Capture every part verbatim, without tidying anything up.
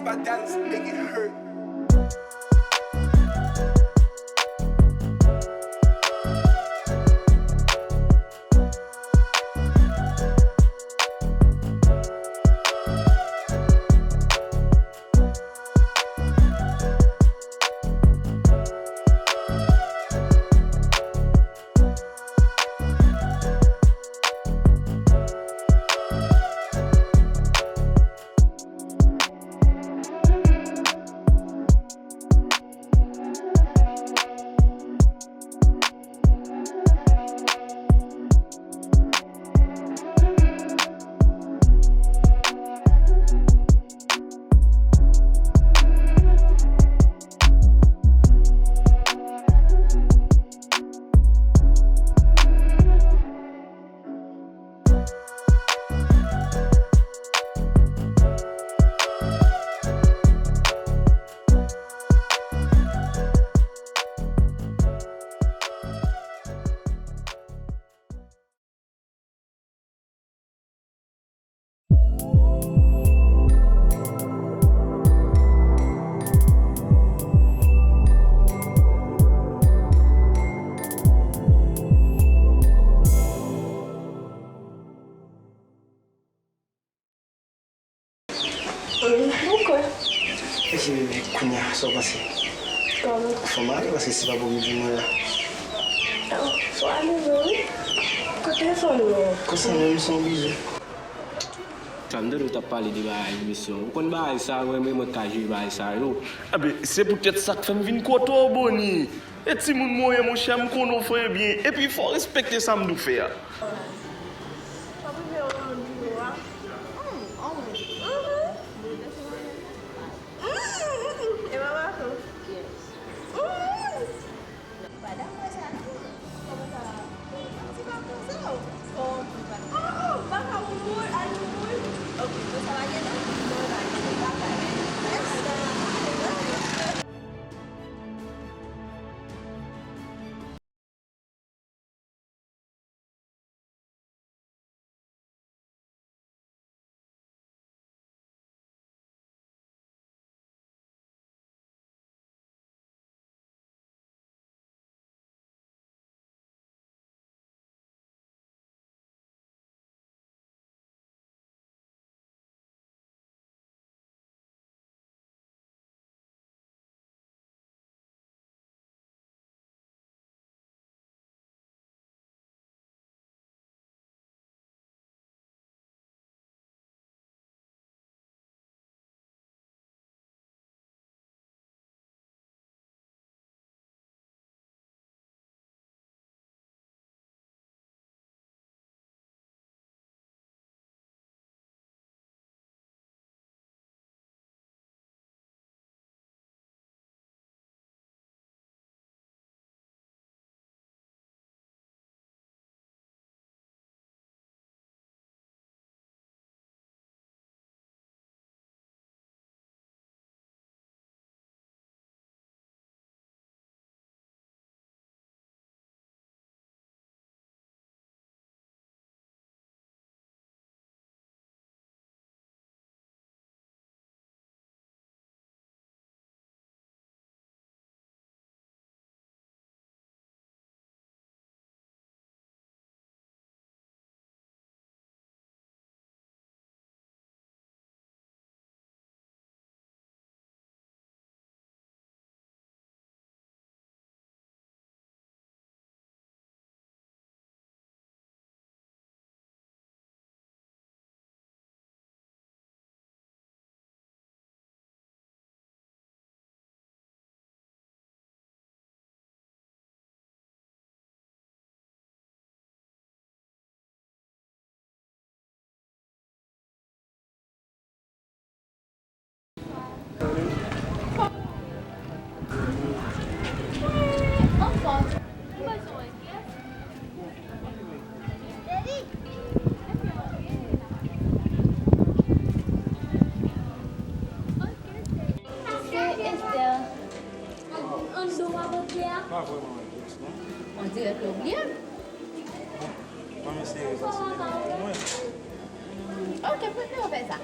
A dance make it hurt. Mwen kwè. Epi, bebe, kounye a, sa w panse? Kòman? Fò m ale, paske se pa pou m di mwen la. Oh, fò ale vre, wi. Kote telefòn ou an? Konsa menm, se yon bizou. Sa m tande w t ap pale de bagay misyon. Ou konn bagay sa yo, mwen, mwen ka jere bagay sa yo. Enben, se poutèt sa k fè m vin kote w, Boni. E timoun mwen ye, monchè, m konnen w fè byen. Epi, fò w respekte sa m di w fè a. Se Esther. An do a bòdye a? Pa vrèman wè pyès, non. On dirè ke w bliye m. Bon, ban m eseye repase de mwen pou mwen. Ok, pou nou fè sa.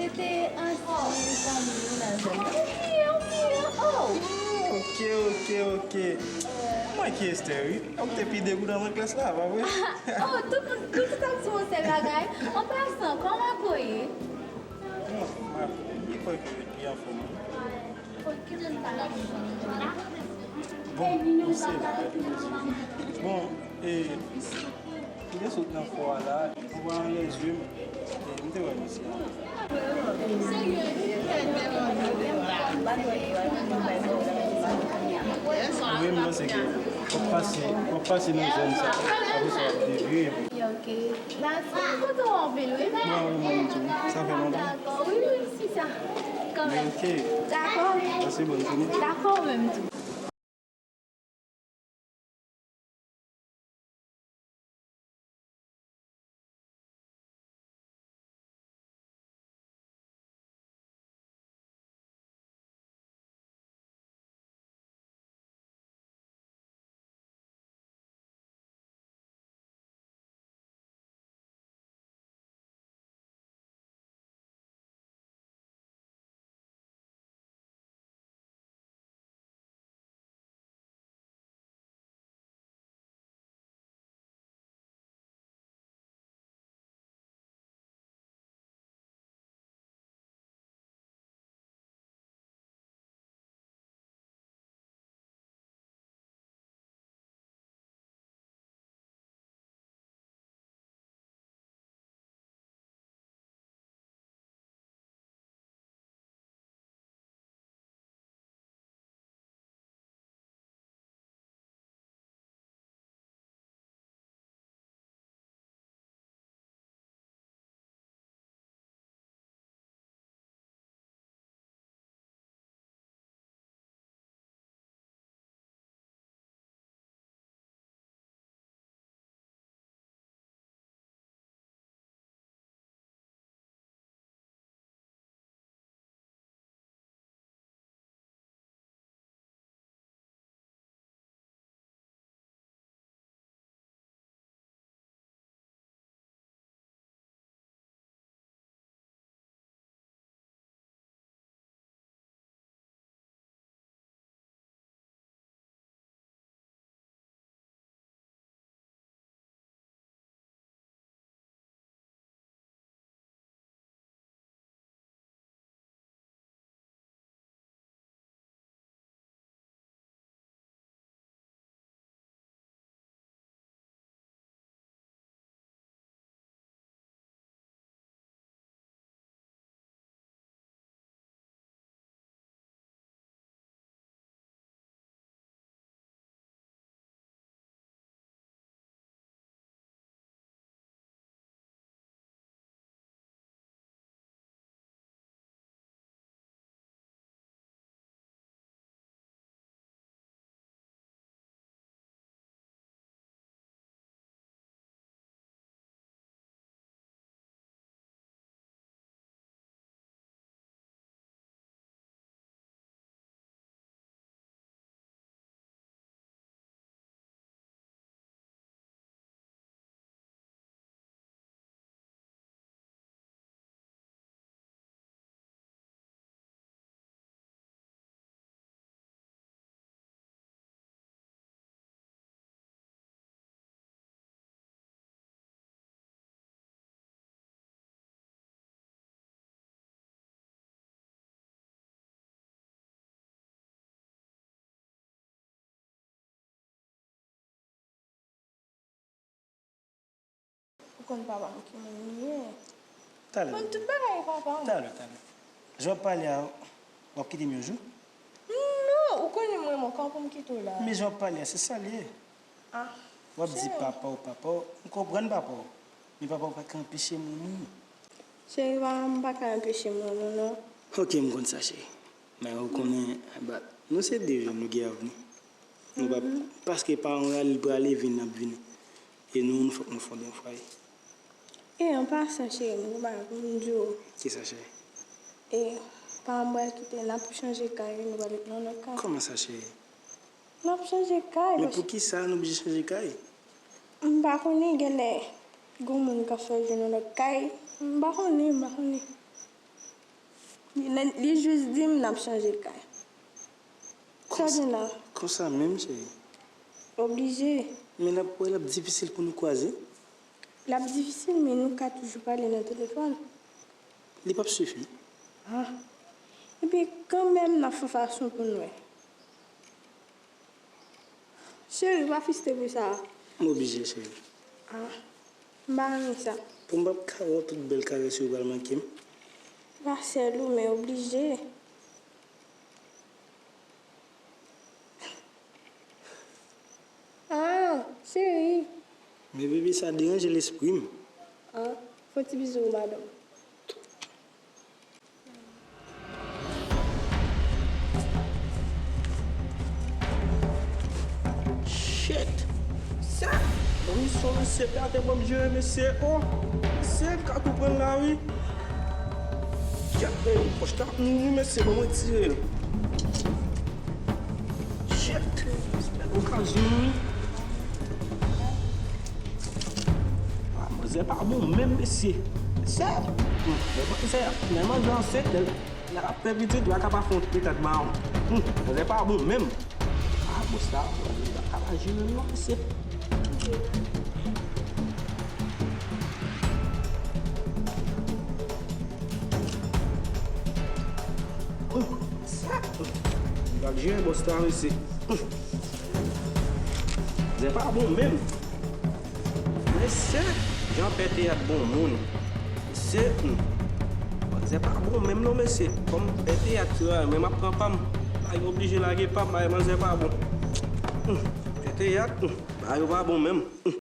Se te ansyen zanmi nou nan zòn nan. Wi, wi, wi, oh. Hmm, ok, ok, ok. Mwen ki Esther, wi. Ou te pi degoutan nan klas la, pa vre? Oh, tout moun, tout, tout ap di yon sèl bagay. An pasan, kòman ke w ye? Bon, m ap, m kwè ke li anfòm, wi. Bon, misye la, bon, e, m te sot nan fò a la, m wè anlè zye m, e, m te wè misye. Wi, m panse ke w ap pase, w ap pase nan zòn sa, apre sa w ap devye. Ok. Mèsi. Mwen kontan w anpil, wi. Mwen, wi, mwen menm tou. Sa fè lontan. Dakò, wi, wi, si sa. Kanmenm. Ok. Dakò. Pase bòn jounen. Dakò, ou menm tou. Ou konn papa m ki moun li ye. Talè. Konn tout bagay papa m. Talè, talè. Jan w ap pale a, w ap kite m yon jou? Non, ou konnen m renmen w, kòman pou m kite w la? Men jan w ap pale a, se sa l ye. Ah, w ap di cheri. Papa w, papa w, m konprann papa w. Men papa w pa ka anpeche m renmen w. Cheri, pa, m pa ka anpeche m renmen w, non. Ok, m konn sa, cheri. Men ou konnen, ba, nou se de jèn, nou gen avni. Nou pa, paske paran w al, prale vin, ap vini. E nou, nou fòk nou fonde yon fwaye. E, an pasan, cheri, m gen bagay pou m di w. Kisa, cheri? E, paran m pral kite, n ap chanje kay, nou pral ret nan lòt kay. Kòman sa, cheri? N ap chanje kay. Men paske poukisa nou oblije chanje kay? M pa konnen, genlè gon moun k ap fè w jwenn yon lòt kay. M pa konnen, m pa konnen. Li, li jis di m n ap chanje kay. Sa w gen la? Konsa menm, cheri. Oblije. Men l ap, wè, l ap difisil pou nou kwaze. L ap difisil, men nou ka toujou pale nan telefòn. Li p ap sifi. Ah. Epi, kanmenm, n ap fè fason pou n wè. Cheri, pa fristre pou sa. M oblije, cheri. Ah, m pa renmen sa. Pou m p ap ka wè w, tout bèl karès yo pral manke m. Pa sèl ou, men oblije. Ah, cheri. Men bebe, sa deranje lespri m. Ah, fè yon ti bizou, madanm. Shit! Sa! Bon, misyon mesye, gade bon, m jere mesye, oh! Mesye, m ka tou pran la, wi. Shit, men, pòch la ap mouri, mesye, ban mwen tire l. Shit! Se bèl okazyon, wi. Ah, manzè pa bon menm, mesye. Mesye! Hmm, men manzè, men manzè ansent, lè l ap fè pitit, w a ka pa fè yon tèt mawon. Hmm, manzè pa bon menm. Ah, bòs la, bòs la pa ka pa jere non, mesye. Hmm, sa, hmm, l ap jere bòs la, mesye. Hmm. Manzè pa bon menm. Mesye, jan pè teyat bon moun. Mesye, hmm. Manzè pa bon menm non, mesye. Kòm pè teyat, men m ap pran pa m. Ay, m oblije lage pa m, ay, manzè pa bon. Hmm. Pè teyat, hmm. Ay, yo pa bon menm. Hmm.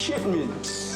Shit, man.